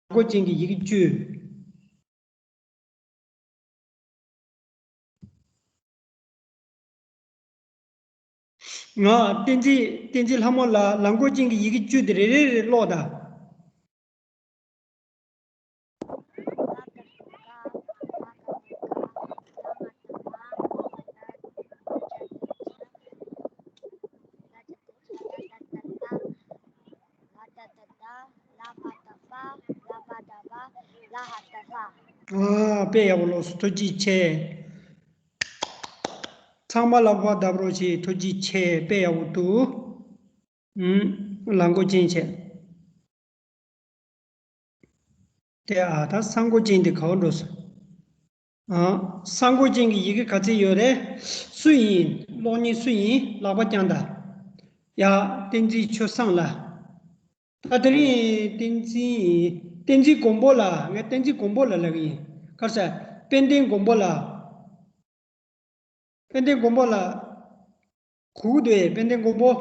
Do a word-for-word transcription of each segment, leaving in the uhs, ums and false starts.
མགོ་ཅན་གྱི་ཡི་གེ་བཅུ། ང་བསྟན་འཛིན་བསྟན་འཛིན་ལྷ་མོ་ལ་ལ་མགོ་ཅན་གྱི་ཡི་གེ་བཅུ་དེ་རེ་རེ་རེ་ཀློག་དང་། ཨ། དཔེ་ཡག་པོ་ཀློག་སོང་། ཐུགས་རྗེ་ཆེ། ཚང་མ་ལ་ཕར་བརྡབ་རོགས་བྱེད། ཐུགས་རྗེ་ཆེ། དཔེ་ཡག་པོ་འདུག། ཨུམ། ལ་མགོ་ཅན་བྱས། དེ་ཨ་ད་ས་མགོ་ཅན་དེ་ག་པར་འགྲོ་སོང་། ཨ། ས་མགོ་ཅན་གྱི་ཡི་གེ་ག་ཚད་ཡོད་རེད། སུ་ཡིན། ཀློག་མཁན་སུ་ཡིན། ལག་པ་བརྐྱངས་དང་། ཡ། བསྟན་འཛིན་ཆོས་བཟང་ལགས། ད་དེ་རིང་བསྟན་འཛིན། བསྟན་འཛིན་མགོན་པོ་ལགས། ངས་བསྟན་འཛིན་མགོན་པོ་ལགས་ལབ་ཀྱི་ཡིན། ག་རེ་ཟེར། དཔལ་ལྡན་མགོན་པོ་ལགས། དཔལ་ལྡན་མགོན་པོ་ལགས། གུག་འདུག་ཨེ། དཔལ་ལྡན་མགོན་པོ།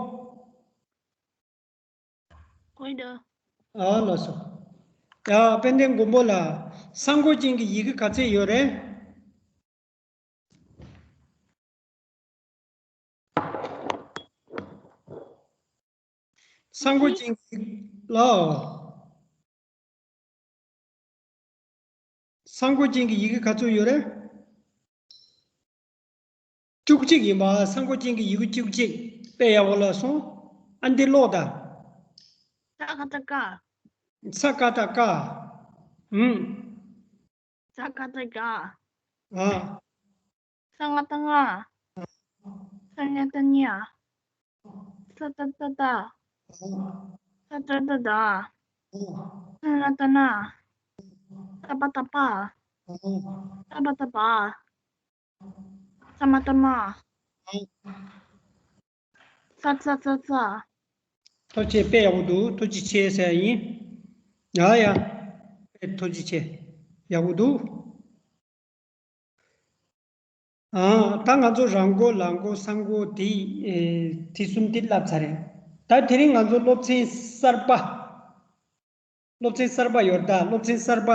ཨོ་ཡ། ཨ། ལགས་སོ། ཡ། དཔལ་ལྡན་མགོན་པོ་ལགས། ས་མགོ་ཅན་གྱི་ཡི་གེ་ག་ཚད་ཡོད་རེད། ས་མགོ་ཅན་གྱི་ལའོ། ས་མགོ་ཅན་གྱི་ཡི་གེ་ག་ཚོད་ཡོད་རེད། བཅུ་གཅིག་ཡིན་པ། ས་མགོ་ཅན་གྱི་ཡི་གེ་བཅུ་གཅིག། དཔེ་ཡག་པོ་ལབ་སོང་། ཨ། འདི་ཀློག་དང་། ས་ག་བཏགས་སྐ། ས་ག་བཏགས་སྐ། ཨུམ། ས་ག་བཏགས་སྒ། ཨ། ས་ང་བཏགས་སྔ། ས་ཉ་བཏགས་སྙ། ས་ཏ་བཏགས་སྟ། ས་ཏྲ་བཏགས་སྟྲ། ས་ན་བཏགས་སྣ། ས་པ་བཏགས་སྤ། ས་བ་བཏགས་སྦ། ས་མ་བཏགས་སྨ། ས་ཚ་བཏགས་སྩ། ཐུགས་རྗེ་ཆེ། དཔེ་ཡག་པོ་འདུག། ཐུགས་རྗེ་ཆེ་ཟེར་ཡ་ཡིན། ཡ་ཡ། དཔེ་ཐུགས་རྗེ་ཆེ། ཡག་པོ་འདུག། ཨ། ད་ང་ཚོ་ར་མགོ་ལ་མགོ་ས་མགོ་དེ། ཨེ། དེ་གསུམ་དེ་བསླབས་ཚར་རེད། ད་དེ་རིང་ང་ཚོ་སློབ་ཚན་གསར་པ། སློབ་ཚན་གསར་པ་ཡོད་རེད་ད། སློབ་ཚན་གསར་པ།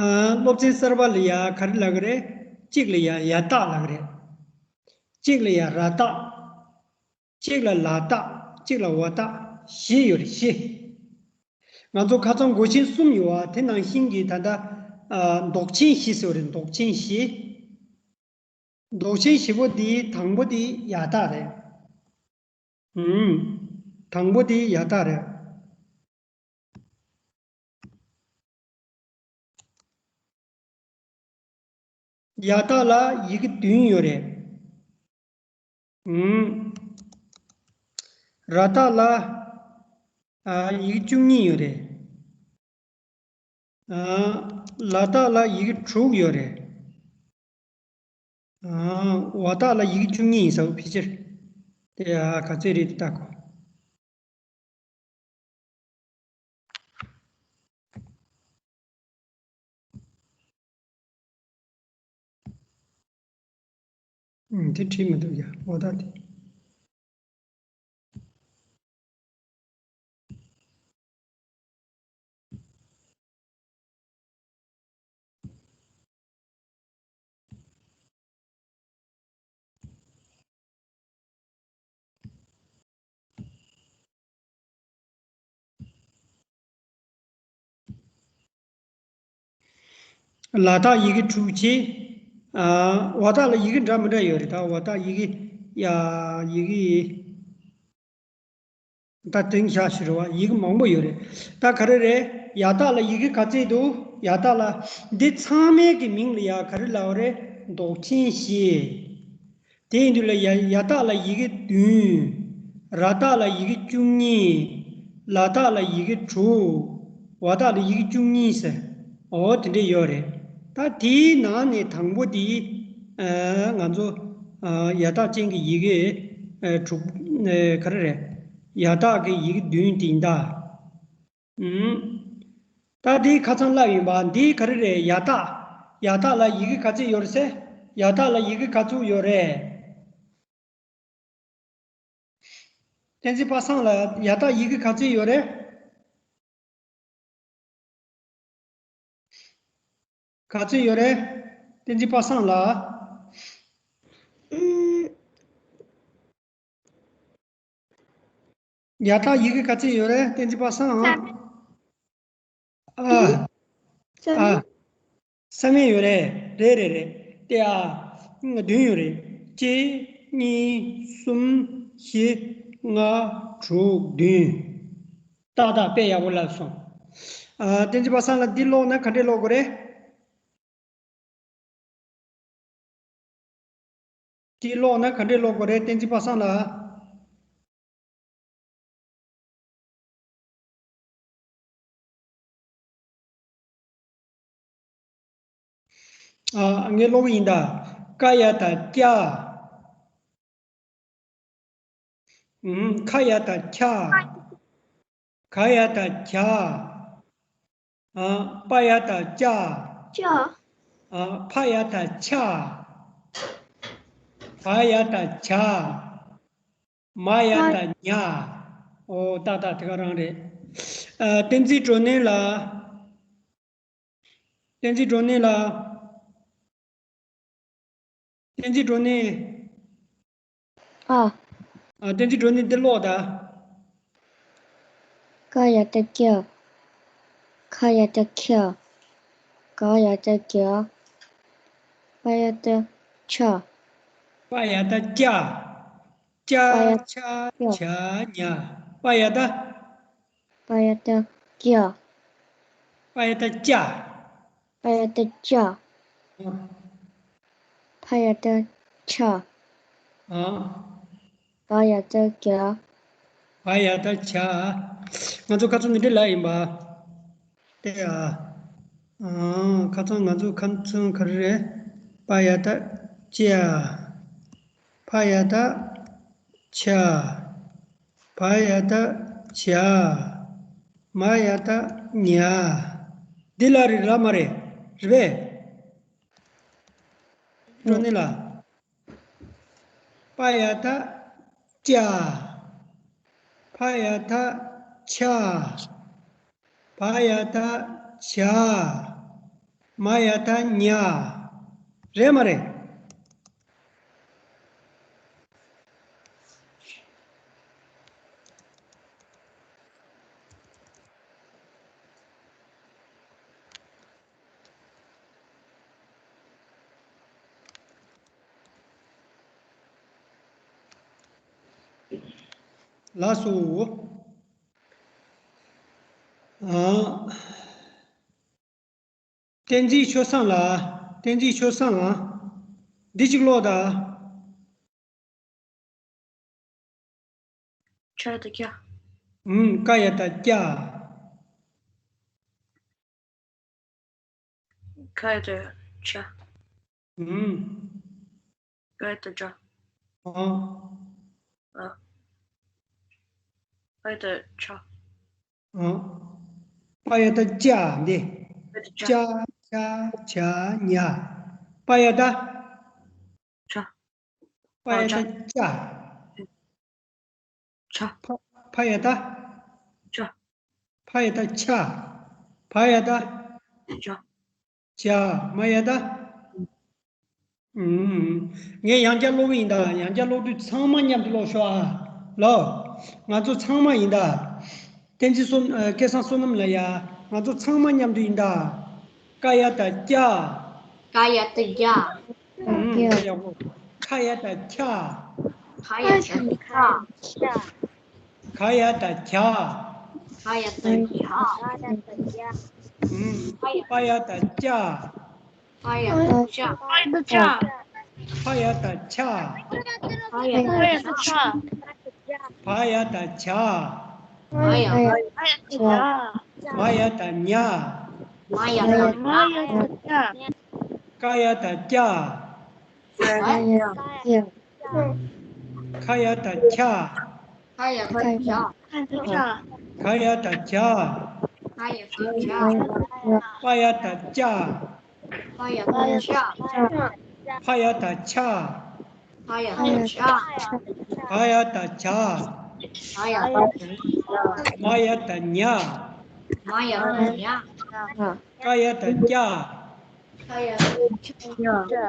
ཨ། སློབ་ཚན་གསར་པ་ལ་ཡ་ག་རེ་ལབ་ཀྱི་རེད། གཅིག་ལ་ཡ་ཡ་བཏགས་ལབ་ཀྱི་རེད། གཅིག་ལ་ཡ་ར་བཏགས། གཅིག་ལ་ལ་བཏགས། གཅིག་ལ་བ་བཏགས། བཞི་ཡོད་རེད། བཞི། ང་ཚོ་ཁ་སང་མགོ་ཆེན་གསུམ་ཡོད་པ། དེ་ནང་བཞིན་གྱི་ད་ལྟ། ཨ། མདོག་ཆེན་བཞི་ཟེར་བ་རེད། མདོག་ཆེན་བཞི། མདོག་ཆེན་བཞི་པོ་འདིའི་དང་པོ་དེ་ཡ་བཏགས་རེད། ཨུམ། དང་པོ་དེ་ཡ་བཏགས་རེད། ཡ་བཏགས་ལ་ཡི་གེ་བདུན་ཡོད་རེད། ཨུམ། ར་བཏགས་ལ། ཨ། ཡི་གེ་བཅུ་གཉིས་ཡོད་རེད། ཨ། ལ་བཏགས་ལ་ཡི་གེ་དྲུག་ཡོད་རེད། ཨ། བ་བཏགས་ལ་ཡི་གེ་བཅུ་གཉིས་ཡིན་ས་བོ་ཕལ་ཆེར། དེ་ཡ་ག་ཚོད་རེད་དེ་ལྟ་གོ། ཨུམ། དེ་བྲིས་མི་འདུག་ཡ། འོ་ད་དེ། ལ་དྭགས་ཡི་གེ་དྲུག་བྱས། ཨ། བ་དྭགས་ལ་ཡི་གེ་འདྲ་མི་འདྲ་ཡོད་རེད། ད་བ་དྭགས་ཡི་གེ། ཡ། ཡི་གེ། ད་དེང་ཞག་ཞིག་རེད་བ། ཡི་གེ་མང་པོ་ཡོད་རེད། ད་ག་རེ་རེད། ཡ་དྭགས་ལ་ཡི་གེ་ག་ཚད་འདུག། ཡ་དྭགས་ལ། འདི་ཚང་མའི་གི་མིང་ལ་ཡ་ག་རེ་ལབ་རེད། མདོག་ཆེན་བཞི། དེ་ཡིན་དུས་ལ་ཡ། ཡ་དྭགས་ལ་ཡི་གེ་བདུན། ར་དྭགས་ལ་ཡི་གེ་བཅུ་གཉིས། ལ་དྭགས་ལ་ཡི་གེ་དྲུག། བ་དྭགས་ལ་ཡི་གེ་བཅུ་གཉིས་ཟེར། འོ་དེ་འདྲས་ཡོད་རེད། ད་དེའི་ནང་ནས་དང་པོ་དེ། ཨ། ང་ཚོ། ཨ། ཡ་དྭགས་ཅན་གྱི་ཡི་གེ། ཨ། དྲུག། ཨ། ག་རེ་རེད། ཡ་དྭགས་ཀྱི་ཡི་གེ་བདུན་དེ་ཡིན་ད། ཨུམ། ད་འདི་ཁ་སང་ལབ་ཡིན་པ། འདི་ག་རེ་རེད། ཡ་དྭགས། ཡ་དྭགས་ལ་ཡི་གེ་ག་ཚོད་ཡོད་རེད་ཟེར། ཡ་དྭགས་ལ་ཡི་གེ་ག་ཚོད་ཡོད་རེད། བསྟན་འཛིན་པ་སངས་ལགས། ཡ་དྭགས་ཡི་གེ་ག་ཚོད་ཡོད་རེད། ག་ཚོད་ཡོད་རེད། བསྟན་འཛིན་པ་སངས་ལ། ཨུམ། ཡ་ཐག་ཡི་གེ་ག་ཚོད་ཡོད་རེད། བསྟན་འཛིན་པ་སངས། ཨ། ཨ། ས་མེད་ཡོད་རེད། རེད་རེད་རེད། དེ་ཨ། བདུན་ཡོད་རེད། གཅིག་གཉིས། གསུམ། བཞི། ལྔ། དྲུག་བདུན། ཏག་ཏག་དཔེ་ཡག་པོ་ལབ་སོང་། ཨ། བསྟན་འཛིན་པ་སངས་ལ་འདི་ཀློག་ན་ག་འདྲས་ཀློག་དགོས་རེད། འདི་ཀློག་ན་ག་འདྲས་ཀློག་དགོས་རེད། བསྟན་འཛིན་པ་སངས་ལ། ཨ། ངས་ཀློག་གི་ཡིན་ད། ཀ་ཡ་བཏགས་ཀྱ། ཨུམ། ཁ་ཡ་བཏགས་ཁྱ། ག་ཡ་བཏགས་གྱ། ཨ། པ་ཡ་བཏགས་པྱ། པྱ། ཨ། ཕ་ཡ་བཏགས་ཕྱ། བ་ཡ་བཏགས་བྱ། མ་ཡ་བཏགས་མྱ། ཨོ། ཏག་ཏག་དེ་ག་རང་རེད། ཨ། བསྟན་འཛིན་བགྲོ་གླེང་ལ། བསྟན་འཛིན་བགྲོ་གླེང་ལ། བསྟན་འཛིན་བགྲོ་གླེང་། ཨ། ཨ། བསྟན་འཛིན་བགྲོ་གླེང་འདི་ཀློག་ད། ཀ་ཡ་བཏགས་ཀྱ། ཁ་ཡ་བཏགས་ཁྱ། ག་ཡ་བཏགས་གྱ། པ་ཡ་བཏགས་པྱ། པ་ཡ་བཏགས་པྱ། པྱ། པ་ཡ་བཏགས་པྱ། ཆ་ཇ་ཉ། པ་ཡ་བཏགས། པ་ཡ་བཏགས་ཀྱ། པ་ཡ་བཏགས་ཀྱ། པ་ཡ་བཏགས་པྱ། ཨ། ཕ་ཡ་བཏགས་ཕྱ། ཨ། ག་ཡ་བཏགས་གྱ། ག་ཡ་བཏགས་གྱ། ང་ཚོ་ཁ་སང་འདི་འདྲ་ལབ་ཡིན་པ། དེ་ཨ། ཨ། ཁ་སང་ང་ཚོ་ཁ་སང་ག་རེ་རེད། པ་ཡ་བཏགས་པྱ། ཕ་ཡ་བཏགས་ཕྱ། བ་ཡ་བཏགས་བྱ། མ་ཡ་བཏགས་མྱ། འདི་ལ་རེད་ལ་མ་རེད། རེད་པས། བགྲོ་གླེང་ལ། པ་ཡ་བཏགས་པྱ། ཕ་ཡ་བཏགས་ཕྱ། བ་ཡ་བཏགས་བྱ། མ་ཡ་བཏགས་མྱ། རེད་མ་རེད། ལགས་སོ། ཨ། བསྟན་འཛིན་ཆོས་བཟང་ལགས། བསྟན་འཛིན་ཆོས་བཟང་ལགས། འདི་གཅིག་ཀློག་དང་། ཁ་ཡ་བཏགས་ཁྱ། ཨུམ། ཀ་ཡ་བཏགས་ཀྱ། ག་ཡ་བཏགས་གྱ། ཨུམ། ག་ཡ་བཏགས་གྱ། ཨ། ཨ། ག་ཡ་བཏགས་གྱ། ཨ། པ་ཡ་བཏགས་པྱ་འདི། པ་ཡ་བཏགས་པྱ། པྱ་ཕྱ་བྱ་མྱ། པ་ཡ་བཏགས། ཕྱ། པ་ཡ་བཏགས་པྱ། ཕྱ། ཕ། ཕ་ཡ་བཏགས། ཕྱ། ཕ་ཡ་བཏགས་ཕྱ། བ་ཡ་བཏགས། ཕྱ། ཕྱ། མ་ཡ་བཏགས། ཨུམ། ངས་ཡང་བསྐྱར་ཀློག་གི་ཡིན་ད། ཡང་བསྐྱར་ཀློག་དུས་ཚང་མ་མཉམ་དུ་ཀློག་ཤོག་ཨ། ལོ། ང་ཚོ་ཚང་མ་ཡིན་ད། བསྟན་འཛིན་བསོད། ཨ། སྐལ་བཟང་བསོད་ནམས་ལགས་ཡ། ང་ཚོ་ཚང་མ་མཉམ་དུ་ཡིན་ད། ཀ་ཡ་བཏགས་ཀྱ། ཀ་ཡ་བཏགས་ཀྱ། ཨུམ། ཡག་པོ། ཁ་ཡ་བཏགས་ཁྱ། ཁ་ཡ་བཏགས་ཁྱ། ག་ཡ་བཏགས་གྱ། ག་ཡ་བཏགས་གྱ། ཨུམ། པ་ཡ་བཏགས་པྱ། པ་ཡ་བཏགས་པྱ། ཕ་ཡ་བཏགས་ཕྱ། ཕ་ཡ་བཏགས་ཕྱ། བ་ཡ་བཏགས་བྱ། བ་ཡ་བཏགས་བྱ། མ་ཡ་བཏགས་མྱ། མ་ཡ་བཏགས་མྱ། ཀ་ཡ་བཏགས་ཀྱ། ཁ་ཡ་བཏགས་ཁྱ། ཁ་ཡ་བཏགས་ཁྱ། ག་ཡ་བཏགས་གྱ། པ་ཡ་བཏགས་པྱ། ཕ་ཡ་བཏགས་ཕྱ། ག་ཡ་བཏགས་གྱ། མ་ཡ་བཏགས་མྱ། ཀ་ཡ་བཏགས་ཀྱ། ཁ་ཡ་ད་ཁྱ།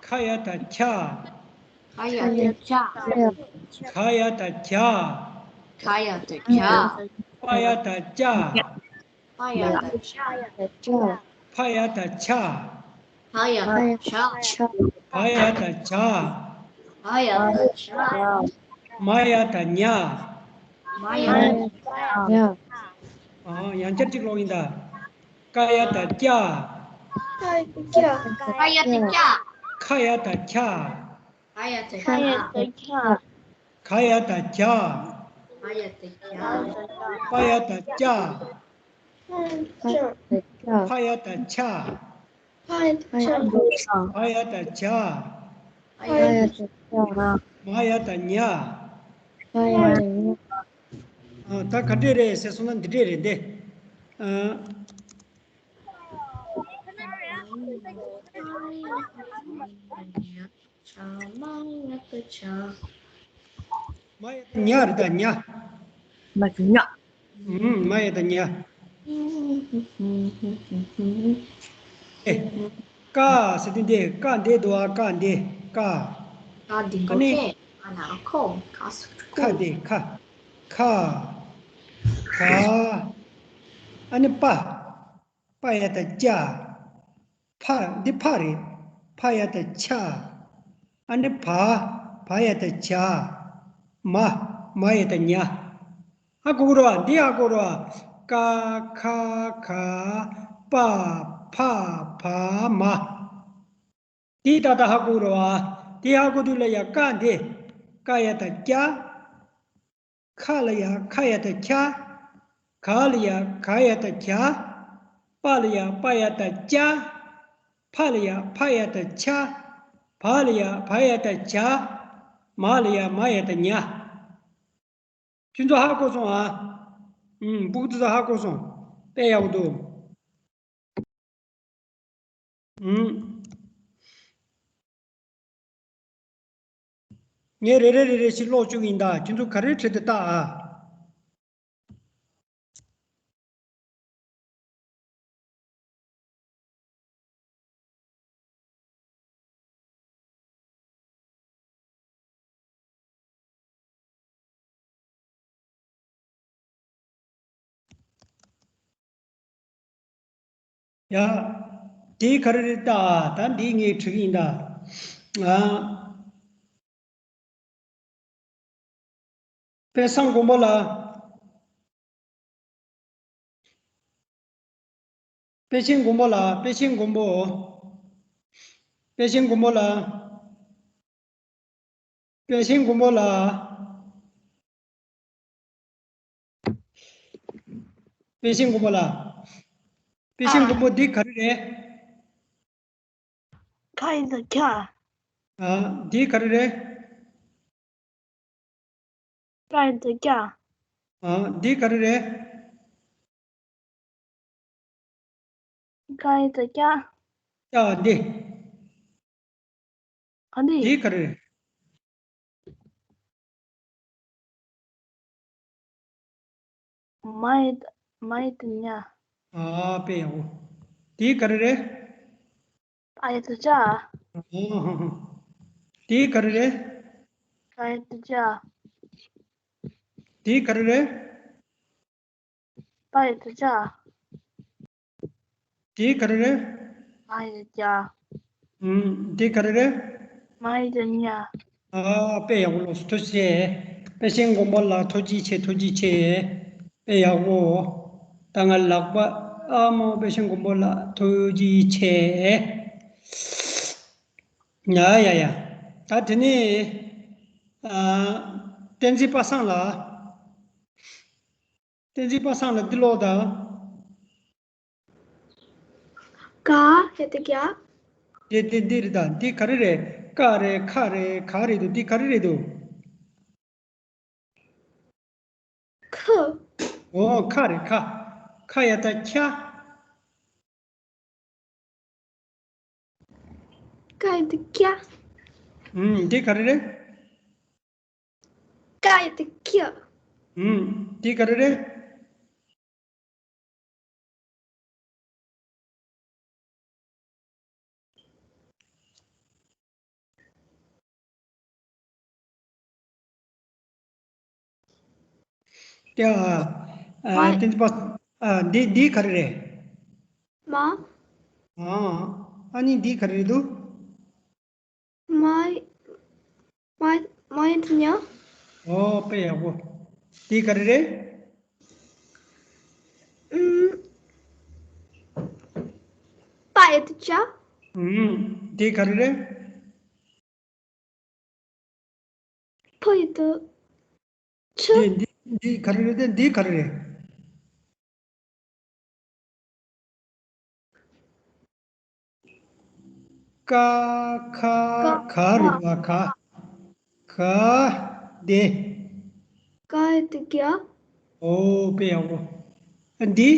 ཁ་ཡ་ད་ཁྱ། ཁ་ཡ་ད་ཁྱ། ཁ་ཡ་ད་ཁྱ། ཁ་ཡ་ད་ཁྱ། པ་ཡ་ད་པྱ། པ་ཡ་ད་པྱ། ཕ་ཡ་ད་ཕྱ། ཕ་ཡ་ད་ཕྱ། བ་ཡ་ད་བྱ། བ་ཡ་ད་བྱ། མ་ཡ་ད་མྱ། མ་ཡ་ད་མྱ། ཨ། ཡང་བསྐྱར་གཅིག་ཀློག་ཡིན་ད། ཀ་ཡ་ད་ཀྱ། ཀ་ཡ་ད་ཀྱ། ཁ་ཡ་ད་ཁྱ། ཁ་ཡ་ད་ཁྱ། ཁ་ཡ་ད་ཁྱ། ག་ཡ་ད་གྱ། ག་ཡ་ད་གྱ། པ་ཡ་ད་པྱ། པ་ཡ་ད་པྱ། ཕ་ཡ་ད་ཕྱ། ཕ་ཡ་ད་ཕྱ། བ་ཡ་ད་བྱ། བ་ཡ་ད་བྱ། མ་ཡ་ད་མྱ། མ་ཡ་ད་མྱ། ཨ། ད་ག་འདྲས་རེད་ཟེར་སོང་ན་འདི་འདྲས་རེད་འདི། ཨ། མ་ཡ་ད་མྱ་རེད་ད། མྱ། མ་ཡ་ད་མྱ། ཨུམ། མ་ཡ་ད་མྱ། ཨེ། ཀ་ཟེར་དུས་འདི་ཀ་འདི་འདུག་ཨ། ཀ་འདི་ཀ། ཀ་འདི་ཨ་ནི་ཀ་ན་ཁོ་ཀ་སུ་ཁ་འདི་ཁ། ཁ། ག། ཨ་ནི་པ། པ་ཡ་ད་པྱ། ཕ། འདི་ཕ་རེད། ཕ་ཡ་ད་ཕྱ། ཨ་ནི་བ། བ་ཡ་ད་བྱ། མ། མ་ཡ་ད་མྱ། ཧ་གོ་གི་རེད་བ། འདི་ཧ་གོ་རེད་བ། ཀ། ཁ། ག། པ། ཕ། བ། མ། འདི་ཏག་ཏག་ཧ་གོ་གི་རེད་བ། འདི་ཧ་གོ་དུས་ལ་ཡ་ཀ་འདི། ཀ་ཡ་ད་ཀྱ། ཁ་ལ་ཡ་ཁ་ཡ་ད་ཁྱ། ག་ལ་ཡ་ག་ཡ་ད་གྱ། པ་ལ་ཡ་པ་ཡ་ད་པྱ། ཕ་ལ་ཡ་ཕ་ཡ་ད་ཕྱ། བ་ལ་ཡ་བ་ཡ་ད་བྱ། མ་ལ་ཡ་མ་ཡ་ད་མྱ། ཁྱོད་ཚོ་ཧ་གོ་སོང་ཨ། ཨུམ། སྤུ་གུ་ཚོ་ཧ་གོ་སོང་། དཔེ་ཡག་པོ་འདུག། ཨུམ། ངས་རེ་རེ་རེ་རེ་བཞིན་ཀློག་བཅུག་ཡིན་ད། ཁྱོད་ཚོ་ག་རེ་བྲིས་འདུག་ལྟ་ཨ། ཡ། དེ་ག་རེ་རེད་ད། ད་འདི་ངས་བྲིས་ཡིན་ད། ཨ། དཔལ་བཟང་མགོན་པོ་ལ། དཔལ་ཆེན་མགོན་པོ་ལ། དཔལ་ཆེན་མགོན་པོ། དཔལ་ཆེན་མགོན་པོ་ལ། དཔལ་ཆེན་མགོན་པོ་ལ། དཔལ་ཆེན་མགོན་པོ་ལ། དཔལ་ཆེན་མགོན་པོ། འདི་ག་རེ་རེད། ག་ཡ་ད་གྱ། ཨ། འདི་ག་རེ་རེད། ག་ཡ་ད་གྱ། ཨ། འདི་ག་རེ་རེད། ག་ཡ་ད་གྱ། གྱ་འདི། ག་འདི། འདི་ག་རེ་རེད། མ་ཡ་ད། མ་ཡ་ད་མྱ། ཨ། དཔེ་ཡག་པོ། འདི་ག་རེ་རེད། པ་ཡ་ད་པྱ། ཨ། འདི་ག་རེ་རེད། ག་ཡ་ད་གྱ། འདི་ག་རེ་རེད། པ་ཡ་ད་པྱ། དེ་ག་རེ་རེད། མ་ཡ་ད་གྱ། ཨུམ། དེ་ག་རེ་རེད། མ་ཡ་ད་མྱ། ཨ། དཔེ་ཡག་པོ་ལོགས་སུ་ཐུགས་རྗེ་ཆེ། དཔལ་ཆེན་མགོན་པོ་ལགས་ཐུགས་རྗེ་ཆེ། ཐུགས་རྗེ་ཆེ། དཔེ་ཡག་པོ། ད་ང་ལག་པ། ཨ་མོ། དཔལ་ཆེན་མགོན་པོ་ལགས་ཐུགས་རྗེ་ཆེ། ཡ་ཡ་ཡ། ད་དེ་ནས། ཨ། བསྟན་འཛིན་པ་སངས་ལགས། བསྟན་འཛིན་པ་སངས་ལགས་འདི་ཀློག་དང་། ག་ཡ་ད་གྱ། དེ་དེ་འདི་རེད་ད། འདི་ག་རེ་རེད། ཀ་རེད། ཁ་རེད། ག་རེད་འདུག། འདི་ག་རེ་རེད་འདུག། ཁ། འོ། ཁ་རེད་ཁ། ཁ་ཡ་ད་ཁྱ། ཀ་ཡ་ད་ཀྱ། ཨུམ། འདི་ག་རེ་རེད། ཀ་ཡ་ད་ཀྱ། ཨུམ། འདི་ག་རེ་རེད། དེ་ཨ་ཨ་བཏོན་པ། ཨ་འདི་འདི་ག་རེ་རེད། མ། ཨ་ཨ་ནི་འདི་ག་རེ་རེད་འདུག་མ། མ། མ་ཡི་དུ་ཉ། ཨོ་དཔེ་ཡག་པོ། འདི་ག་རེ་རེད། ཨུམ། པ་ཡི་དུ་ཅ། ཨུམ། འདི་ག་རེ་རེད། ཕ་ཡི་དུ་ཆུ། འདི་འདི་འདི་ག་རེ་རེད། དེ་འདི་ག་རེ་རེད། ཀ་ཁ་ག་རེད་པ། ག་ག་དེ། ག་ཡི་དུ་ག་ཨོ་དཔེ་ཡག་པོ། ཨ་འདི།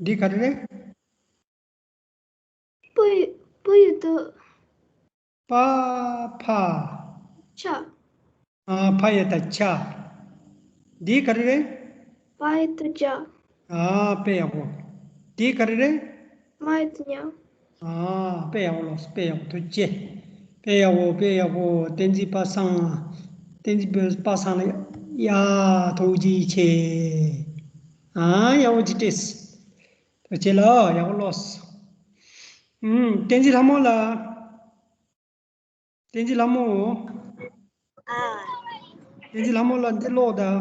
འདི་ག་རེ་རེད། པ་ཡི་པ་ཡི་དུ། པ་ཕ། ཆ། ཨ་ཕ་ཡི་དུ་ཆ། འདི་ག་རེ་རེད། པ་ཡི་དུ་ཅ། ཨ་དཔེ་ཡག་པོ། འདི་ག་རེ་རེད། མ་ཡི་དུ་ཉ། ཨ་དཔེ་ཡག་པོ་ལགས་སོ། དཔེ་ཡག་པོ། ཐུགས་རྗེ་ཆེ། དཔེ་ཡག་པོ། དཔེ་ཡག་པོ། བསྟན་འཛིན་པ་སངས། བསྟན་འཛིན་པ་སངས་ལགས། ཡ་ཐུགས་རྗེ་ཆེ། ཨ་ཡག་པོ་ཅིག་བྲིས། ཐུགས་རྗེ་ཆེ་ལགས། ཡག་པོ་ལགས་སོ། ཨུམ། བསྟན་འཛིན་ལྷ་མོ་ལགས། བསྟན་འཛིན་ལྷ་མོ། ཨ། བསྟན་འཛིན་ལྷ་མོ་ལགས་འདི་ཀློག་དང་།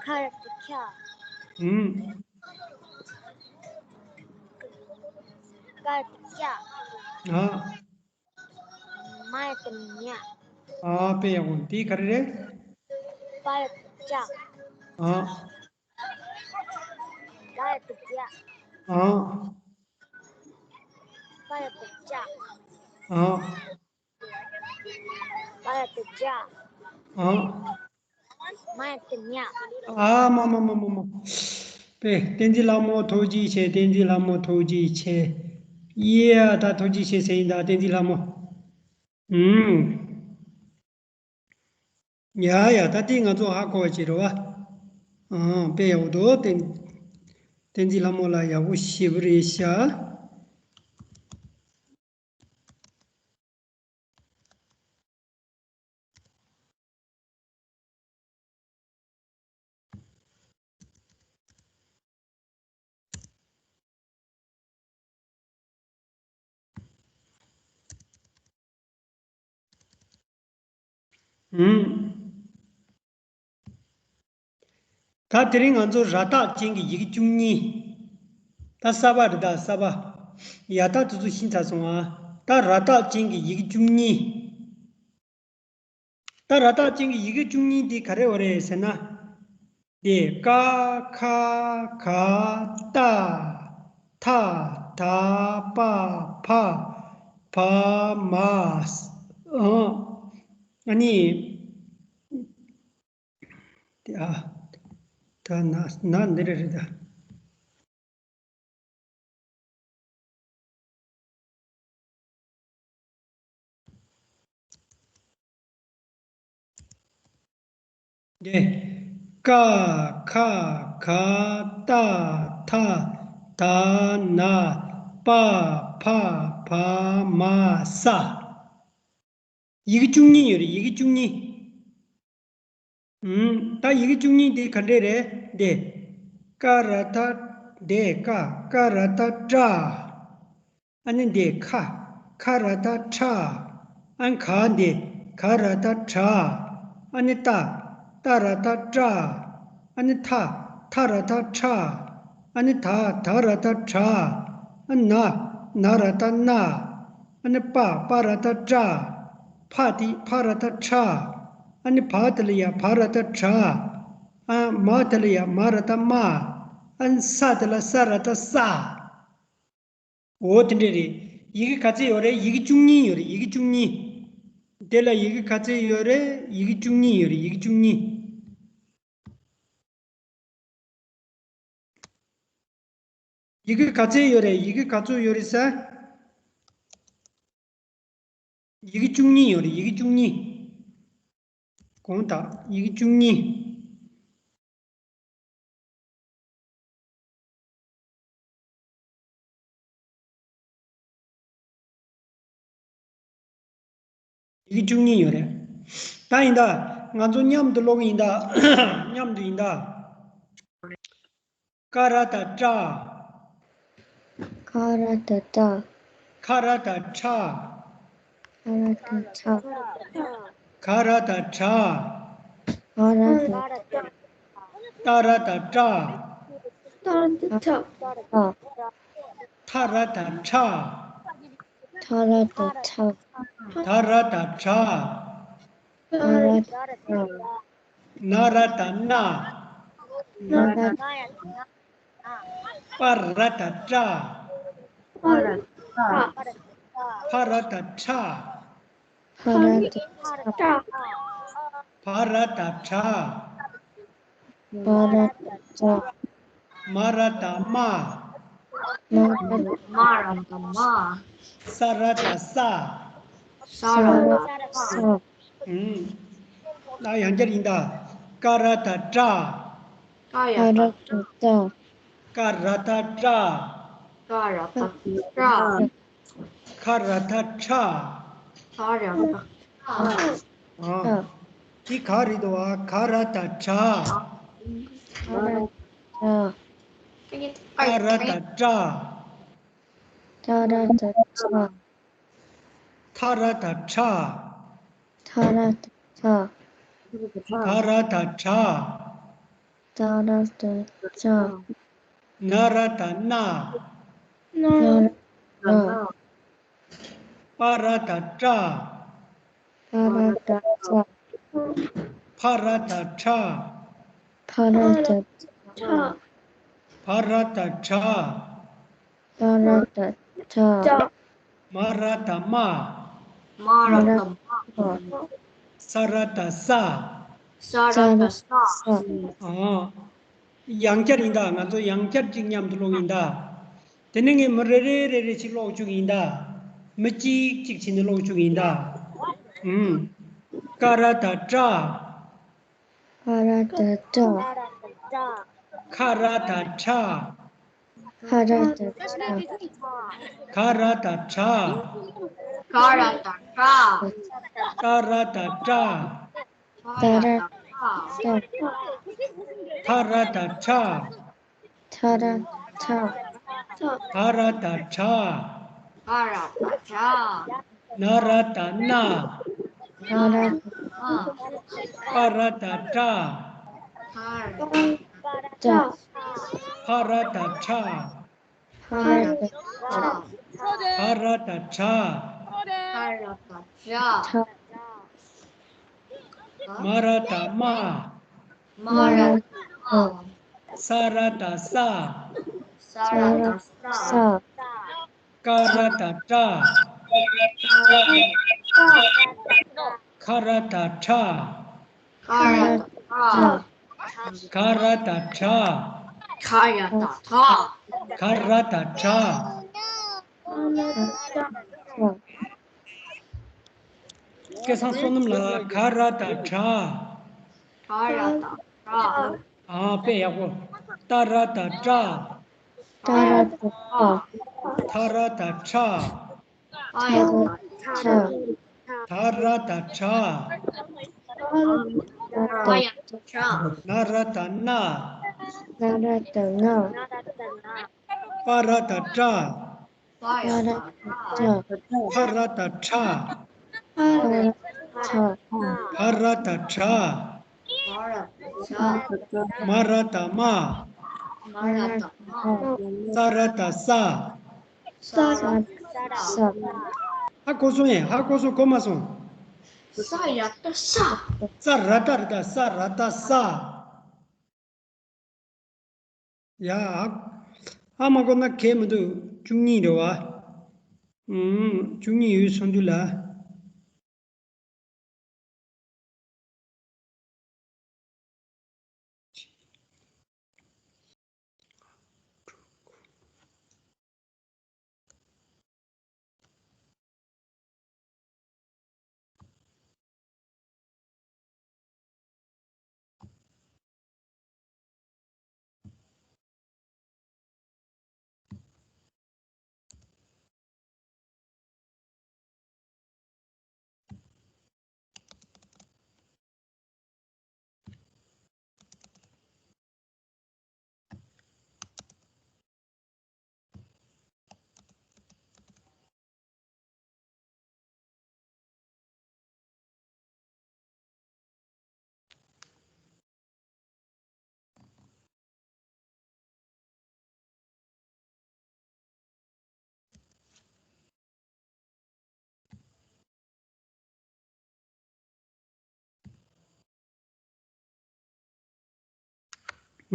ཁ་ར་བཏགས་ཁ། ཨུམ། ག་ར་བཏགས་ག་ཨ། མ་ཡི་དུ་མྱ། ཨ་དཔེ་ཡག་པོ། འདི་ག་རེ་རེད། པ་ཡི་དུ་པྱ། ཨ། ག་ཡི་དུ་གྱ། ཨ། པ་ཡི་དུ་པྱ། ཨ། བ་ཡི་དུ་བྱ། ཨ། མ་ཡི་དུ་མྱ། ཨ་མ་མ་མ་མ་མ། པེ་བསྟན་འཛིན་ལྷ་མོ་ཐུགས་རྗེ་ཆེ། བསྟན་འཛིན་ལྷ་མོ་ཐུགས་རྗེ་ཆེ། ཡེ་ད་ཐུགས་རྗེ་ཆེ་ཟེར་ཡིན་ད་བསྟན་འཛིན་ལྷ་མོ། ཨུམ། ཡ་ཡ་ད་དེ་ང་ཚོ་ཧ་གོ་བ་བྱེད་རོགས་ཨ། ཨང་དཔེ་ཡག་པོ་འདུག་བསྟན་བསྟན་འཛིན་ལྷ་མོ་ལགས་ཡག་པོ་ཞེ་པོ་རེད་ཤག་ཨུམ། ད་དེ་རིང་ང་ཚོ་ར་བཏགས་ཅན་གྱི་ཡི་གེ་བཅུ་གཉིས། ད་གསར་པ་རེད་ད་གསར་པ། ཡ་ད་དེ་ཚོ་ཤེས་ཚར་སོང་ཨ། ད་ར་བཏགས་ཅན་གྱི་ཡི་གེ་བཅུ་གཉིས། ད་ར་བཏགས་ཅན་གྱི་ཡི་གེ་བཅུ་གཉིས་དེ་ག་རེ་བ་རེད་ཟེར་ན། དེ་ཀ་ཁ་ག་ཏ་ཐ་ད་པ་ཕ་བ་མ་ས་ཨ་ནི། དེ་ཨ་ད་ན་ན་འདི་རེད་རེད་ད། དེ། ཀ་ཁ་ག་ཏ་ཐ་ད་ན་པ་ཕ་བ་མ་ས། ཡི་གེ་བཅུ་གཉིས་ཡོད་རེད། ཡི་གེ་བཅུ་གཉིས། ཨུམ། ད་ཡི་གེ་བཅུ་གཉིས་དེ་ག་འདྲས་རེད། འདི། ཀ་ར་བཏགས་འདི་ཀ་ཀ་ར་བཏགས་ཀྲ། ཨ་ནི་འདི་ཁ་ཁ་ར་བཏགས་ཁྲ། ཨ་ནི་ག་འདི་ག་ར་བཏགས་གྲ། ཨ་ནི་ཏ་ཏ་ར་བཏགས་ཏྲ། ཨ་ནི་ཐ་ཐ་ར་བཏགས་ཐྲ། ཨ་ནི་ད་ད་ར་བཏགས་དྲ། ཨ་ན་ན་ར་བཏགས་ན། ཨ་ནི་པ་པ་ར་བཏགས་པྲ། ཕ་དེ་ཕ་ར་བཏགས་ཕྲ། ཨ་ནི་བ་དེ་ལ་ཡ་བ་ར་བཏགས་བྲ། ཨ་མ་དེ་ལ་ཡ་མ་ར་བཏགས་མ། ཨ་ནི་ས་དེ་ལ་ས་ར་བཏགས་སྲ། འོ་དེ་འདྲས་རེད། ཡི་གེ་ག་ཚད་ཡོད་རེད། ཡི་གེ་བཅུ་གཉིས་ཡོད་རེད། ཡི་གེ་བཅུ་གཉིས། དེ་ལ་ཡི་གེ་ག་ཚད་ཡོད་རེད། ཡི་གེ་བཅུ་གཉིས་ཡོད་རེད། ཡི་གེ་བཅུ་གཉིས། ཡི་གེ་ག་ཚད་ཡོད་རེད། ཡི་གེ་ག་ཚོད་ཡོད་རེད་ཟེར། ཡི་གེ་བཅུ་གཉིས་ཡོད་རེད། ཡི་གེ་བཅུ་གཉིས། དགོངས་དག་ཡི་གེ་བཅུ་གཉིས། ཡི་གེ་བཅུ་གཉིས་ཡོད་རེད། ད་ཡིན་ད། ང་ཚོ་མཉམ་དུ་ཀློག་གི་ཡིན་ད། མཉམ་དུ་ཡིན་ད། ཀ་ར་བཏགས་ཀྲ། ཁ་ར་བཏགས་ཁྲ། ཁ་ར་བཏགས་ཁྲ། ཁ་ར་བཏགས་ཁྲ། ཁ་ར་བཏགས་ཁྲ། ཁ་ར་བཏགས་ཏ་ར་བཏགས་ཏྲ། ཏ་ར་བཏགས་ཏྲ། ཐ་ར་བཏགས་ཐྲ། ཐ་ར་བཏགས་ཐྲ། ད་ར་བཏགས་དྲ། ད་ར་བཏགས་དྲ། ན་ར་བཏགས་ནྲ། ན་ར་བཏགས་ནྲ། པ་ར་བཏགས་པྲ། པ་ར་བཏགས་པྲ། ཕ་ར་བཏགས་ཕྲ། ཕ་ར་བཏགས་ཕྲ། བ་ར་བཏགས་བྲ། བ་ར་བཏགས་བྲ། མ་ར་བཏགས་མྲ། མ་ར་བཏགས་མྲ། མ་ར་བཏགས་མྲ། ས་ར་བཏགས་སྲ། ས་ར་བཏགས་སྲ། ཨུམ། ད་ཡང་བསྐྱར་ཡིན་ད། ཀ་ར་བཏགས་ཀྲ། ཀ་ཡ་བཏགས་ཀྲ། ཀ་ར་བཏགས་ཀྲ། ཀ་ར་བཏགས་ཀྲ། ཁ་ར་བཏགས་ཁྲ། ཁ་ར་བཏགས་ཁྲ། ཨ། འདི་ག་རེད་འདུག་བ། ག་ར་བཏགས་གྲ། ག་ར་བཏགས་གྲ། ཏ་ར་བཏགས་ཏྲ། ཏ་ར་བཏགས་ཏྲ། ཐ་ར་བཏགས་ཐྲ། ཐ་ར་བཏགས་ཐྲ། ད་ར་བཏགས་དྲ། ད་ར་བཏགས་དྲ། ན་ར་བཏགས་ནྲ། ན་ར་བཏགས་ནྲ། པ་ར་བཏགས་པྲ། པ་ར་བཏགས་པྲ། ཕ་ར་བཏགས་ཕྲ། ཕ་ར་བཏགས་ཕྲ། བ་ར་བཏགས་བྲ། བ་ར་བཏགས་བྲ། མ་ར་བཏགས་མྲ། མ་ར་བཏགས་མྲ། ས་ར་བཏགས་སྲ། ས་ར་བཏགས་སྲ། ཨ། ཡང་བསྐྱར་ཡིན་ད། ང་ཚོ་ཡང་བསྐྱར་གཅིག་མཉམ་དུ་ཀློག་ཡིན་ད། དེ་ནས་ངས་མི་རེ་རེ་རེ་རེ་ཞིག་ཀློག་བཅུག་ཡིན་ད། མི་གཅིག་གཅིག་བྱས་ནས་ཀློག་བཅུག་ཡིན་ད། ཨུམ། ཀ་ར་བཏགས་ཀྲ། ཀ་ར་བཏགས་ཀྲ། ཁ་ར་བཏགས་ཁྲ། ཁ་ར་བཏགས་ཁྲ། ག་ར་བཏགས་གྲ། ག་ར་བཏགས་གྲ། ཏ་ར་བཏགས་ཏྲ། ཏ་ར་བཏགས་ཏྲ། ཐ་ར་བཏགས་ཐྲ། ཐ་ར་བཏགས་ཐྲ། ག་ར་བཏགས་གྲ། ག་ར་བཏགས་གྲ། ན་ར་བཏགས་ནྲ། ན་ར་བཏགས་ནྲ། པ་ར་བཏགས་པྲ། པ་ར་བཏགས་པྲ། ཕ་ར་བཏགས་ཕྲ། ཕ་ར་བཏགས་ཕྲ། ག་ར་བཏགས་གྲ། ག་ར་བཏགས་གྲ། མ་ར་བཏགས་མྲ། མ་ར་བཏགས་མྲ། ས་ར་བཏགས་སྲ། ས་ར་བཏགས་སྲ། ཀ་ར་བཏགས་ཀྲ། ཀ་ར་བཏགས་ཀྲ། ཁ་ར་བཏགས་ཁྲ། ཁ་ར་བཏགས་ཁྲ། ག་ར་བཏགས་གྲ། ག་ར་བཏགས་གྲ། ག་ར་བཏགས་གྲ། སྐལ་བཟང་བསོད་ནམས་ལགས། ག་ར་བཏགས་གྲ། ག་ར་བཏགས་གྲ། ཨ། དཔེ་ཡག་པོ། ཏ་ར་བཏགས་ཏྲ། ཏ་ར་བཏགས་ཏྲ། ཐ་ར་བཏགས་ཐྲ། ཐ་ར་བཏགས་ཐྲ། ད་ར་བཏགས་དྲ། ད་ར་བཏགས་དྲ། ན་ར་བཏགས་ནྲ། ན་ར་བཏགས་ནྲ། པ་ར་བཏགས་པྲ། པ་ར་བཏགས་པྲ། ཕ་ར་བཏགས་ཕྲ། ཕ་ར་བཏགས་ཕྲ། བ་ར་བཏགས་བྲ། བ་ར་བཏགས་བྲ། མ་ར་བཏགས་མྲ། མ་ར་བཏགས་མྲ། ས་ར་བཏགས་སྲ། ས་ར་བཏགས་སྲ། ཧ་གོ་སོང་ངས། ཧ་གོ་སོང་། གོ་མ་སོང་། ས་ཡ་བཏགས་སྲ། ས་ར་བཏགས་ར། ད་ས་ར་བཏགས་སྲ། ཡ། ཨ་མ་གོ་ན་གལ་མི་འདུག་བཅུ་གཉིས་རེད་བ། ཨུམ། བཅུ་གཉིས་ཡོད་སོང་དུས་ལ།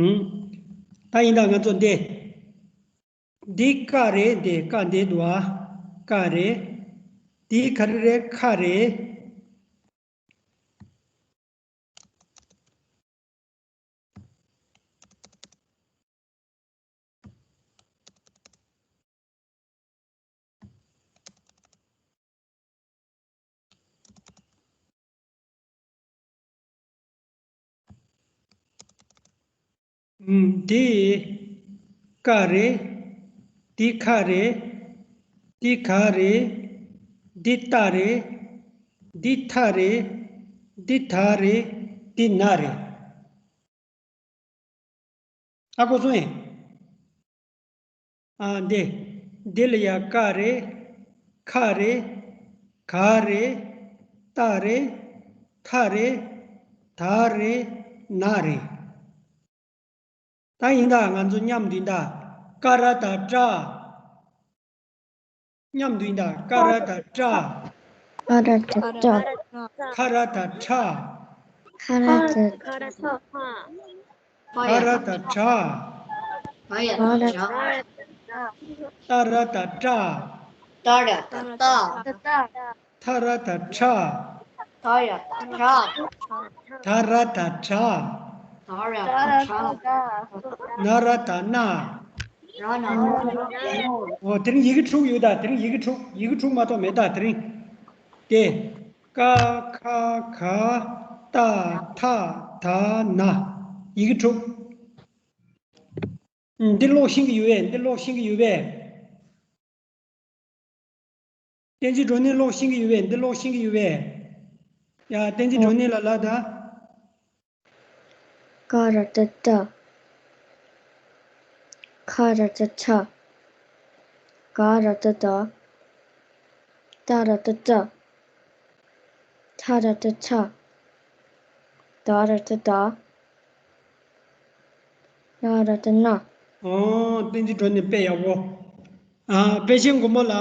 ཨུམ། ད་ཡིན་ད་ང་ཚོ་འདི། འདི་ཀ་རེད། འདི་ཀ་འདི་འདུག་ཨ། ཀ་རེད། འདི་ག་རེ་རེད། ཁ་རེད། ཨུམ། འདི་ཀ་རེད། འདི་ཁ་རེད། འདི་ག་རེད། འདི་ཏ་རེད། འདི་ཐ་རེད། འདི་ད་རེད། འདི་ན་རེད། ཨ་ཁུ་སོང་ཡིན། ཨ་འདི། འདི་ལ་ཡ་ཀ་རེད། ཁ་རེད། ག་རེད། ཏ་རེད། ཐ་རེད། ད་རེད། ན་རེད། ད་ཡིན་ད་ང་ཚོ་མཉམ་དུ་ཡིན་ད། ཀ་ར་ད་ཀྲ། མཉམ་དུ་ཡིན་ད། ཀ་ར་ད་ཀྲ། ཀ་ར་ད་ཀྲ། ཁ་ར་ད་ཁྲ། ཁ་ར་ད་ཁྲ། ག་ར་ད་གྲ། ག་ར་ད་གྲ། ཏ་ར་ད་ཏྲ། ཏ་ར་ད་ཏྲ། ཐ་ར་ད་ཐྲ། ཐ་ར་ད་ཐྲ། ད་ར་ད་དྲ། ད་ར་ད་དྲ། ན་ར་ད་ན། ར་ན་ན། འོ་དེ་རིང་ཡི་གེ་དྲུག་ཡོད་ད། དེ་རིང་ཡི་གེ་དྲུག་ཡི་གེ་དྲུག་མ་གཏོགས་མེད་ད་དེ་རིང་། དེ། ཀ་ཁ་ག་ཏ་ཐ་ད་ན། ཡི་གེ་དྲུག་འདི་ཀློག་ཤེས་ཀྱི་ཡོད་པས། འདི་ཀློག་ཤེས་ཀྱི་ཡོད་པས། བསྟན་འཛིན་སྒྲོན་གནས་ཀློག་ཤེས་ཀྱི་ཡོད་པས། འདི་ཀློག་ཤེས་ཀྱི་ཡོད་པས། ཡ། བསྟན་འཛིན་སྒྲོན་གནས་ལ་ལབ་ད། ཀ་ར་ཏ་ཏྲ། ཁ་ར་ཏ་ཁྲ། ག་ར་ཏ་གྲ། ཏ་ར་ཏ་ཏྲ། ཐ་ར་ཏ་ཐྲ། ད་ར་ཏ་དྲ། ན་ར་ཏ་ན། ཨོ། བསྟན་འཛིན་སྒྲོན་གནས་དཔེ་ཡག་པོ། ཨ། དཔེ་ཆེན་མགོན་པོ་ལ།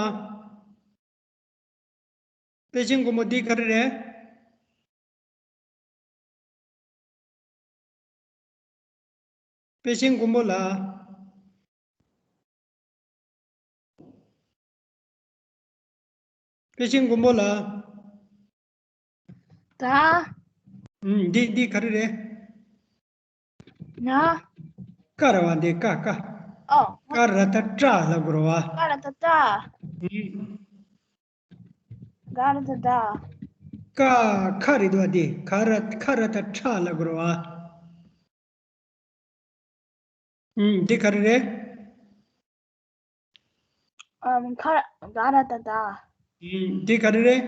དཔེ་ཆེན་མགོན་པོ་འདི་ག་རེ་རེད། དཔེ་ཆེན་མགོན་པོ་ལ། དཔེ་ཆེན་མགོན་པོ་ལ། ད། ཨུམ། འདི་འདི་ག་རེ་རེད། ན། ཀ་ར་བ་འདི་ཀ་ཀ། ཨོ། ཀ་ར་ཏ་ཀྲ་ལབ་དགོས་རེད་བ། ཀ་ར་ཏ་ཀྲ། ཨུམ། ག་ར་ཏ་གྲ། ཀ་ཁ་རེད་འདུག་བ། འདི་ག་ར་ཁ་ར་ཏ་ཁྲ་ལབ་དགོས་རེད་བ། ཨུམ། འདི་ག་རེ་རེད། ཨམ། ཁ་ག་ར་ཏ་གྲ། ཨུམ། འདི་ག་རེ་རེད།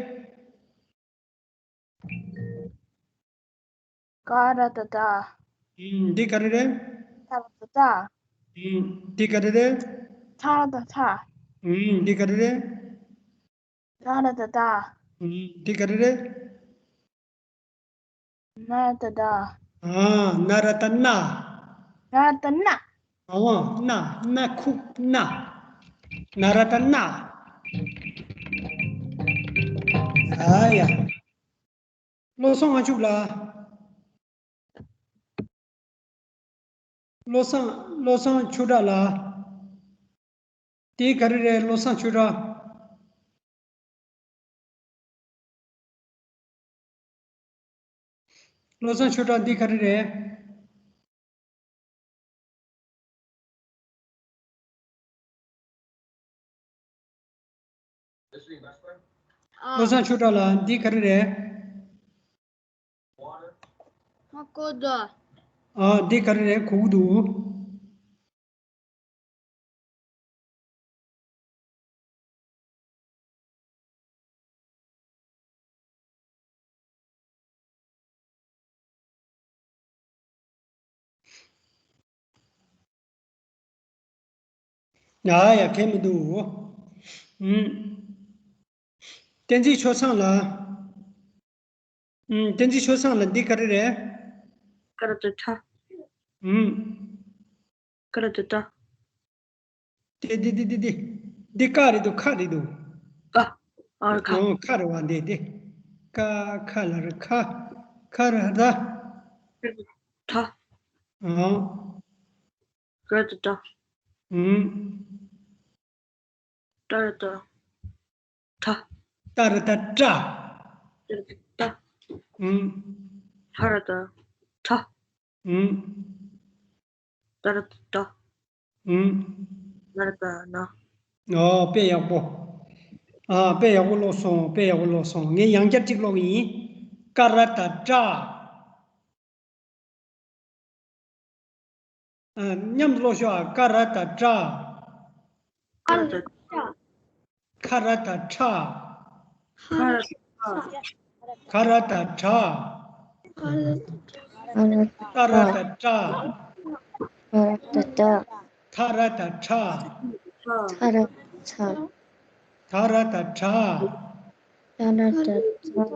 ག་ར་ཏ་གྲ། ཨུམ། འདི་ག་རེ་རེད། ཐ་ར་ཏ་ཐྲ། ཨུམ། འདི་ག་རེ་རེད། ཐ་ར་ཏ་ཐྲ། ཨུམ། འདི་ག་རེ་རེད། ན་ར་ཏ་ཏྲ། ཨུམ། འདི་ག་རེ་རེད། ན་ར་ཏ་ཏྲ། ཨ། ན་ར་ཏ་ན། ན་ར་ཏ་ན། ཨོ། ན། ན་ཁུག་ན། ན་ར་ཏ་ན། ཨ་ཡ། བློ་བཟང་དབང་ཕྱུག་ལགས། བློ་བཟང་། བློ་བཟང་ཆོས་གྲགས་ལགས། དེ་ག་རེ་རེད། བློ་བཟང་ཆོས་གྲགས། བློ་བཟང་ཆོས་གྲགས། འདི་ག་རེ་རེད། བློ་བཟང་ཆོས་གྲགས་ལགས། འདི་ག་རེ་རེད། ཧ་གོ་འདུག་ཨ། འདི་ག་རེ་རེད། གོ་གི་འདུག་ཡ་ཡ། ཁྱད་མི་འདུག་ཨུམ། བསྟན་འཛིན་ཆོས་བཟང་ལགས། ཨུམ། བསྟན་འཛིན་ཆོས་བཟང་ལགས། འདི་ག་རེ་རེད། ཀ་ར་ཏ་ཁྲ། ཨུམ། ཀ་ར་ཏ་ཏྲ། འདི་འདི་འདི་འདི་འདི། འདི་ཀ་རེད་འདུག་ཁ་རེད་འདུག་ཀ། ཨ་ར་ཁ། ཨོ། ཁ་རེད་བ། འདི་འདི། ཀ་ཁ་ལ་ར་ཁ། ཁ་ར་ད། ཁྲ། ཨོ། ཀ་ར་བཏགས་ཀྲ། ཨུམ། ཏ་ར་བཏགས་ཏྲ། ཏ་ར་བཏགས་ཏྲ། ཏ་ར་བཏགས་ཏྲ། ཨུམ། ལྷ་ར་བཏགས་ལྷ། ཨུམ། ད་ར་བཏགས་ད། ཨུམ། ན་ར་བཏགས་ན། ཨོ། དཔེ་ཡག་པོ། ཨ། དཔེ་ཡག་པོ་ཀློག་སོང་། དཔེ་ཡག་པོ་ཀློག་སོང་། ངས་ཡང་བསྐྱར་གཅིག་ཀློག་གི་ཡིན། ཀ་ར་བཏགས་ཀྲ། ཨ། མཉམ་དུ་ཀློག་ཤོག་ཨ། ཀ་ར་བཏགས་ཀྲ། ཀ་ར་བཏགས་ཀྲ། ཁ་ར་བཏགས་ཁྲ། ཁ་ར་བཏགས་ཁྲ། ཏ་ར་བཏགས་ཏྲ། ཏ་ར་བཏགས་ཏྲ། ཐ་ར་བཏགས་ཐྲ། ཐ་ར་བཏགས་ཐྲ། ད་ར་བཏགས་ད། ད་ར་བཏགས་ད།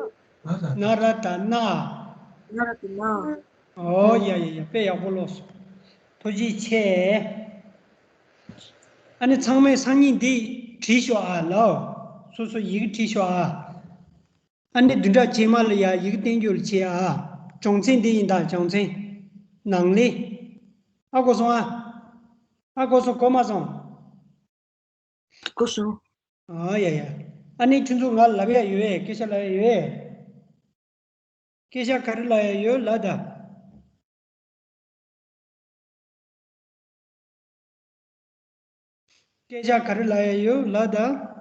ན་ར་བཏགས་ན། ན་ར་བཏགས་ན། ཨོ་ཡ་ཡ་ཡ། དཔེ་ཡག་པོ་ཀློག་སོང་། ཐུགས་རྗེ་ཆེ། ཨ་ནི་ཚང་མས་སང་ཉིན་འདི་བྲིས་ཤོག་ཨ། ལའོ། སོ་སོ་ཡི་གེ་བྲིས་ཤོག་ཨ། ཨ་ནི་བདུན་ཕྲག་རྗེས་མ་ལ་ཡ་ཡི་གེ་བསྟན་རྒྱུ་ལ་བྱེད་ཨ། སྦྱོང་ཚན་འདི་ཡིན་ད། སྦྱོང་ཚན་ནང་ལས། ཨ། གོ་སོང་ཨ། ཨ། གོ་སོང་། གོ་མ་སོང་། གོ་སོང་། ཨ་ཡ་ཡ། ཨ་ནི་ཁྱོད་ཚོ་ང་ལབ་ཡ་ཡོད་པས། སྐད་ཆ་ལབ་ཡ་ཡོད་པས། སྐད་ཆ་ག་རེ་ལབ་ཡ་ཡོད་ལབ་ད། སྐད་ཆ་ག་རེ་ལབ་ཡ་ཡོད་ལབ་ད།